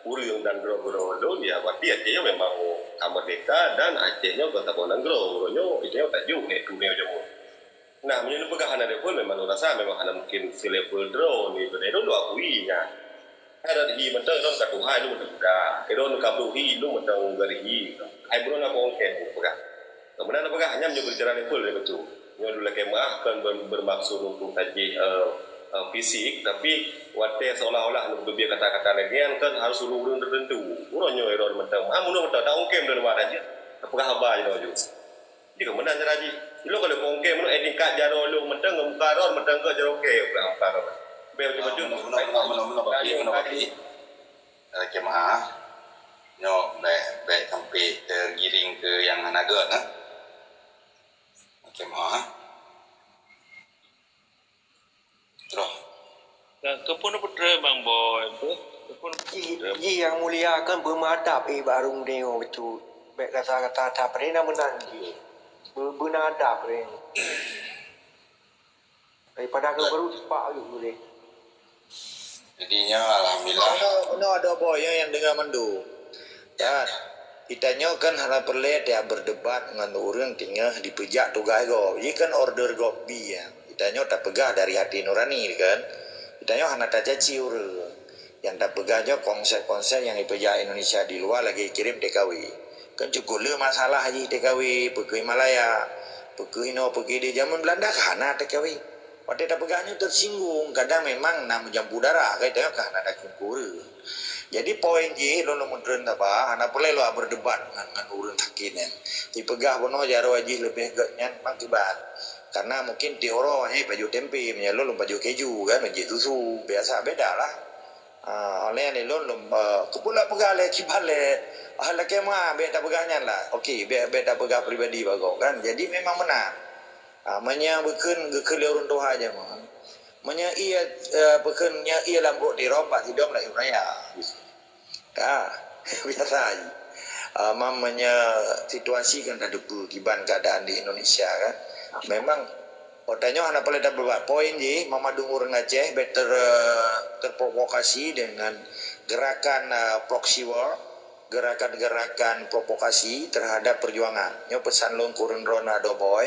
ureueng dan droe-droe lôn, ya, berarti Aceh nyoe memang ka merdeka dan Aceh nyoe kon saboh nanggroe. Uroe nyoe, Aceh nyoe tajuk nèk tu nèk jameun. Nah, meunyoe neupeugah hana level, memang lôn rasa memang hana mungkin selevel droe ni. Ilôn lôn akui nyan. Hai dah hi mantong, ilôn ka tuha, ilôn mantong muda. Ilôn ka beuhi, ilôn mantong garihi. Hai bunoe na kongkeng peugah. Meunan peugah, nyan meunyoe bicara level dari betul. Nyoe lôn lakèe meu'ah kon ber-, bermaksud untuk tajih, eh, eh, fisik, tapi watèe seolah-olah lôn teubiet kata-kata lagèe nyan kan harus ureueng-ureueng tertentu. Uroe nyoe irôn mantong. Ah, meunurot mantong, dak ungkem lôn wada jih. Peugah haba jinoe ju. Jadi, meunan cara jih. Lôn ka lheueh pungke meunurot tingkat jaroe lôn mantong ngon muka droen mantong keu jaroe kèe, bukan muka droen. Bèk bacut-bacut. Meunoe, meunoe, meunoe, meunoe, Pak Pi, meunoe, Pak Pi. Lakèe meu'ah. Nyoe bèk, bèk sampai teugiring keu nyang hana gèt, nah. Lakèe meu'ah. Troh. Ka, keupeue neupeutreun Bang Boy? Keupeue neupeutreun? Jih, jih Yang Mulia kan beumeuadab, eh, bak ureueng nyoe bacut. Bèk gata-gata that, padahai na meunan jih. Beu-, beuna adab, eh. Daripada keu baru sepak laju boleh. Jadi, nyoe alhamdulillah. Meunoe, meunoe adoe boh, nyoe nyang deungö mandum. Ya, geutanyoe kan hana peureulèe tajak berdebat ngon ureueng teungoh dipeujak tugaih gob. Jih kan order gob bi, ya. Geutanyoe tapeugah dari hati nurani, kan. Geutanyoe hana tacaci ureueng. Nyang tapeugah nyoe konsep-konsep nyang jipeujak Indonesia di luwa lagèe kirém T K W. Kan cukôp le masalah jih T K W, peue keuh Himalaya, peue keuh inoe, peue keuh di jameun Belanda ka hana T K W. Watèe tapeugah nyoe tersinggung, kadang memang na meujampu darah, ka geutanyoe ka hana takheun keu ureueng. Jadi poin jih lôn, lôn meuteun saba, hana peureulèe lôn berdebat ngon, ngon ureueng sakét nyan. Jipeugah bunoe jaroe jih leubeh gèt nyan, memang kiban. Karena mungkin tiep uroe, eh, pajoh tempe, meunyoe lôn, lôn pajoh keju, kan, pajoh susu, biasa, beda lah. Ah, oleh nyan lôn, lôn, eh, keupeue lôn peugah lé, kiban lé, ah, lakèe meu'ah, bèk tapeugah nyan lah. Okey, bèk, bèk tapeugah pribadi bak gob, kan. Jadi memang meunan. Ah, meunyoe bukon geukheun lé ureueng tuha jameun. Meunyoe ie, eh, bukon nyoe ie lam brôk tirông, bak sidom lam ie raya. Ka, biasa jih. Ah, meunyoe situasi kan tateupeue kiban keuadaan di Indonesia, kan. Memang, oh, tanyoe hana peureulèe tapeugah. Poin jih, meumandum ureueng Aceh, bèk ter-, terprovokasi dengan gerakan, eh, proxy war, gerakan-gerakan provokasi terhadap perjuangan. Nyoe peusan lôn keu ureueng droeneuh adoe boh.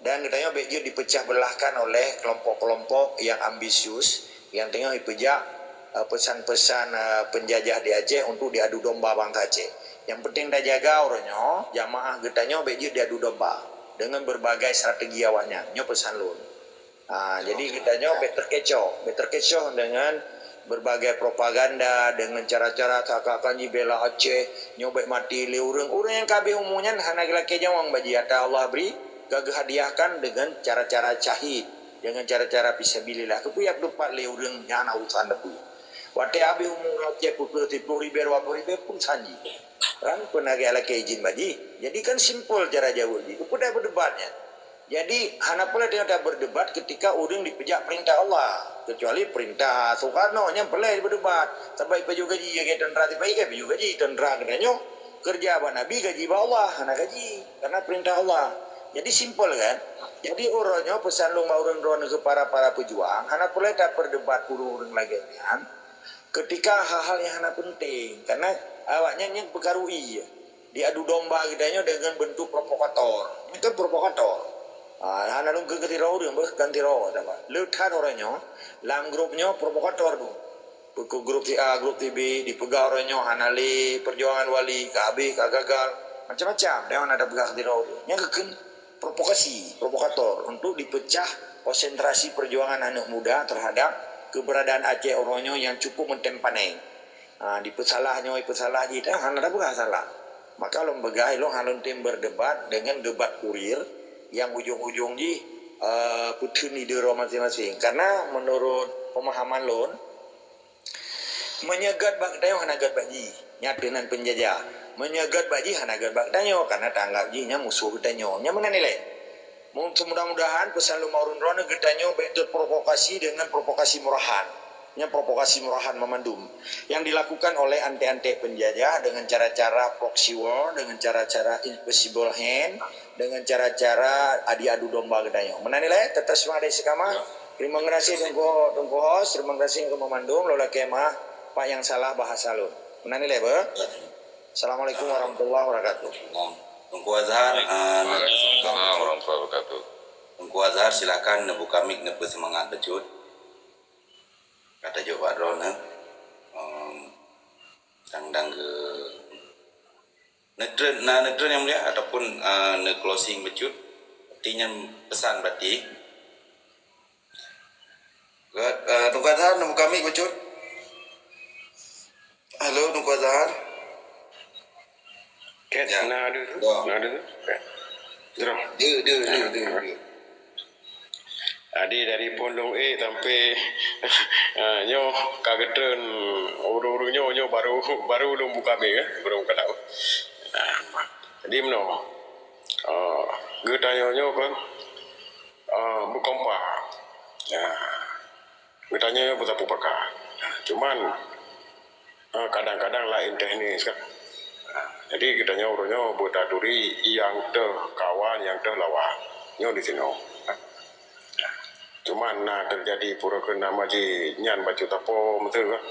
Dan geutanyoe bèk jeuet dipecah belahkan oleh kelompok-kelompok yang ambisius, yang teungoh jipeujak, eh, peusan-peusan, eh, peunjajah di Aceh untuk diadu domba bansa Aceh. Nyang penting tajaga uroe nyoe, jamaah geutanyoe bèk jeuet diadu domba dengan berbagai strategi awaknyan. Nyoe peusan lôn. Ha, jadi geutanyoe bèk terkecoh, bèk terkecoh dengan berbagai propaganda, dengan cara-cara seakan-akan jibela Aceh, nyoe bèk maté lé ureueng. Ureueng nyang ka habéh umu nyan hana geulakèe nyawöng bak jih, ata Allah bri, ka geuhadiahkan dengan cara-cara syahid, dengan cara-cara fisabilillah. Keupeue jak peutupat lé ureueng nyang hana urusan lé peue? Watèe habéh umu Aceh pukul siploh ribèe, dua ploh ribèe pun sanji. Kan peue na geulakèe izin bak jih. Jadi kan simpel cara jaweueb jih. Keupeue dak berdebat nyan? Jadi, hana peureulèe tanyoe taberdebat ketika ureueng dipeujak peurintah Allah, kecuali peurintah Soekarno nyang peureulèe berdebat. Sabab jipajoh gaji lagèe teuntra, sipa-i ka jipajoh gaji teuntra geutanyoe. Keureuja bak Nabi gaji bak Allah, hana gaji, karena peurintah Allah. Jadi simpel kan? Jadi uroe nyoe peusan lôn bak ureueng droeneuh keu para-para peujuang, hana peureulèe taberdebat ureueng-ureueng lagèe nyan ketika hal-hal nyang hana penting, karena awaknyan nyang peukaru ie. Diadu domba geutanyoe deungon bentuk provokator. Nyan kan provokator. Ah, hana lôn kheun keu sidroe ureueng, beuh, kan sidroe, sama. Le that uroe nyoe, lam grup nyoe provokator tu. Peue keuh grup si A, grup si B, dipeugah uroe nyoe hana lé perjuangan wali, ka habéh, ka gagal. Macam-macam, dan hana tapeugah keu sidroe ureueng. Nyan kheun provokasi, provokator untuk dipecah konsentrasi perjuangan aneuk muda terhadap keberadaan Aceh uroe nyoe nyang cukup meutem paneng. Ha, dipeusalah nyoe, dipeusalah jih, dah hana tapeugah salah. Maka lôn peugah, lôn hana lôn tem berdebat dengan debat kurir nyang ujong-ujong jih, eh, peuteun ide droe maséng-maséng. Karena menurut pemahaman lôn, meunyoe gèt bak geutanyoe hana gèt bak jih, nyan teuh nan peunjajah. Meunyoe gèt bak jih hana gèt bak geutanyoe, karena taanggap jih nyan musoh geutanyoe. Nyan meunan ilèe. Mu-, mudah-mudahan peusan lôn bak ureueng droeneuh geutanyoe bèk terprovokasi dengan provokasi murahan. Nyan provokasi murahan meumandum yang dilakukan oleh antek-antek peunjajah dengan cara-cara proxy war, dengan cara-cara invisible hand, dengan cara-cara adi adu domba geutanyoe. Meunan ilèe, teutap seumangat dari si kama. Ya. Terima kasih Teungku, Teungku Hos, terima kasih keu meumandum, lôn lakèe meu'ah pat nyang salah bahasa lôn. Meunan ilèe, beuh. Ya. Assalamualaikum warahmatullahi wabarakatuh. Teungku Azhar, ah, Waalaikumsalam warahmatullahi wabarakatuh. Teungku Azhar, silakan neubuka mic, neupeuseumangat bacut. Ka tajok bak droeneuh, em, dang-dang geu-, neutreun, na neutreun Yang Mulia ataupun, eh, neu-closing bacut. Artinya pesan berarti. Gèt, eh, Teungku Azhar, neubuka mic bacut. Halo, Teungku Azhar. Kat, ya. Na ada tu? Ya. Na ada tu? Kat. Jroh. Dia, dia, dia, dia, dia. Jadi dari phon lôn ék sampai, ah, nyoe ka geutreun ureuëng-ureuëng nyoe, nyoe baru, baru lôn buka mic, eh, baru buka daun. Ah, jadi meunoe. Ah, geutanyoe nyoe kan, ah, beukompak. Ah, geutanyoe nyoe beusapeue pakat. Ah, cuman, ah, kadang-kadang laén teknis kan. Ah, jadi geutanyoe uroe nyoe beutaturi nyang teuh kawan, nyang teuh lawan. Nyoe di sinoe. Ah, cuman na teujadi pura keu nama jih nyan bacut tapo meuteue kan.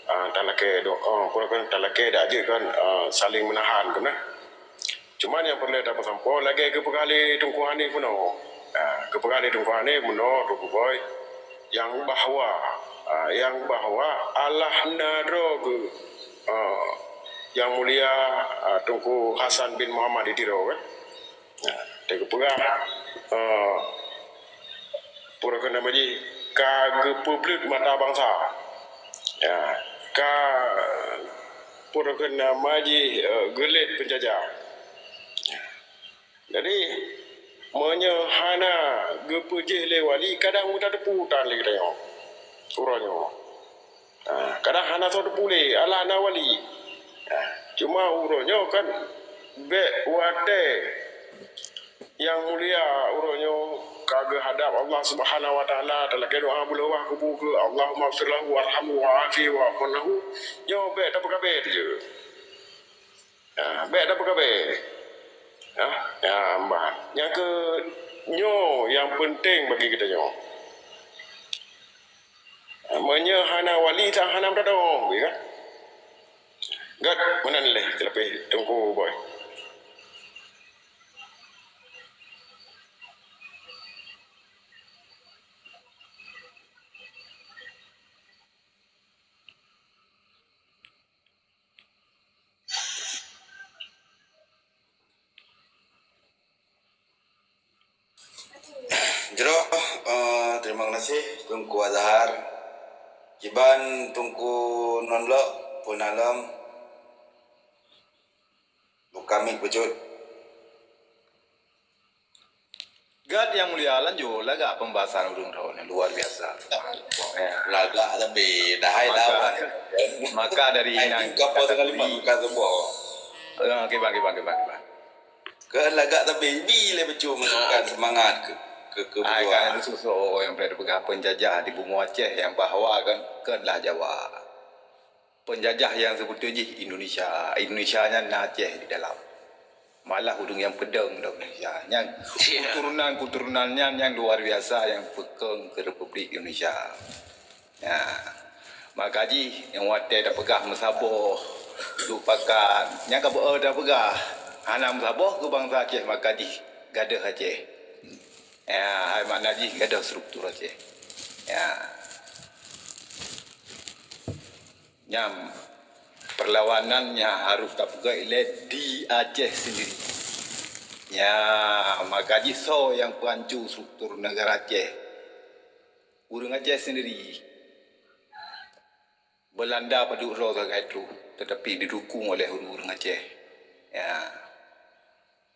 Ah, talakée do-, oh, pura keu talakée dak jeuet kan, ah, saling meunahan keunan. Cuman nyang peureulée tapeusampoe lagée geupeugah lé Teungku Hanif meunoe. Ah, geupeugah lé Teungku Hanif meunoe, Teungku Boy, nyang bahwa, ah, nyang bahwa Allah na droe geuh, ah, Yang Mulia, ah, Teungku Hasan bin Muhammad di Tiro kan. Ah, teupeugah, ah, pura keu nama jih ka geupeubleuet mata bansa. Ya, ka pura keu nama jih, eh, geulet peunjajah. Jadi, meunyoe hana geupeujeuet lé wali, kadang meutateupeue tan lé geutanyoe. Uroe nyoe. Ha, kadang hana soe teupeue lé, Allah na wali. Ha, cuma uroe nyoe kan bék watée Yang Mulia uroe nyoe ka geuhadab Allah Subhanahu wa Taala, talakée doa beuleubah kubu keu Allahumma fir lahu warhamhu wa'afihi wa'fu anhu. Nyoe bék tapeugabée teujeuet. Ha, bék tapeugabée. Ha, ya, bah. Nyang keu nyoe nyang peunteng bagi geutanyoe. Ha, meunyoe hana wali, tak hana meutadong, ya kan? Gét, meunan lé, teulapeh Teungku Boy. Jroh, eh, terima kasih Teungku Azhar. Kiban Teungku Non Lok, Pun Alom. Buka mic bacut. Gét Yang Mulia, lanjut lagak pembahasan ureuëng droeneuh luar biasa. Ya. Lagak tapi dah hai lawan. Maka dari hai inan kapal tengah lima bukan sebuah. Ah, kiban, kiban, kiban, kiban. Ke lagak tapi bi le bacut masukkan semangat ke, ke, ke ai, berjuang. Kan itu soe nyang pernah peugah penjajah di bumoe Aceh nyang bahwa kan, kan lah Jawa. Penjajah nyang seubeutôi jih Indonesia. Indonesia nyan na Aceh di dalam. Malah ureuëng nyang peudong lam Indonesia. Nyang keturunan-keturunan nyan nyang luar biasa nyang peukong keu Republik Indonesia. Ya. Maka jih nyang watée tapeugah meusaboh, duek pakat, nyang ka beu tapeugah hana meusaboh keu bansa Aceh, maka jih gadôh Aceh. Ya, hai makna jih gadôh struktur Aceh. Ya. Nyam, perlawanan nyang harôh tapeugah ilée di Aceh sendiri. Nya, maka jih soe nyang peuhanco struktur negara Aceh? Ureuëng Aceh sendiri. Belanda padub droe sagai troh, tetapi didukung oleh ureuëng-ureuëng Aceh. Ya,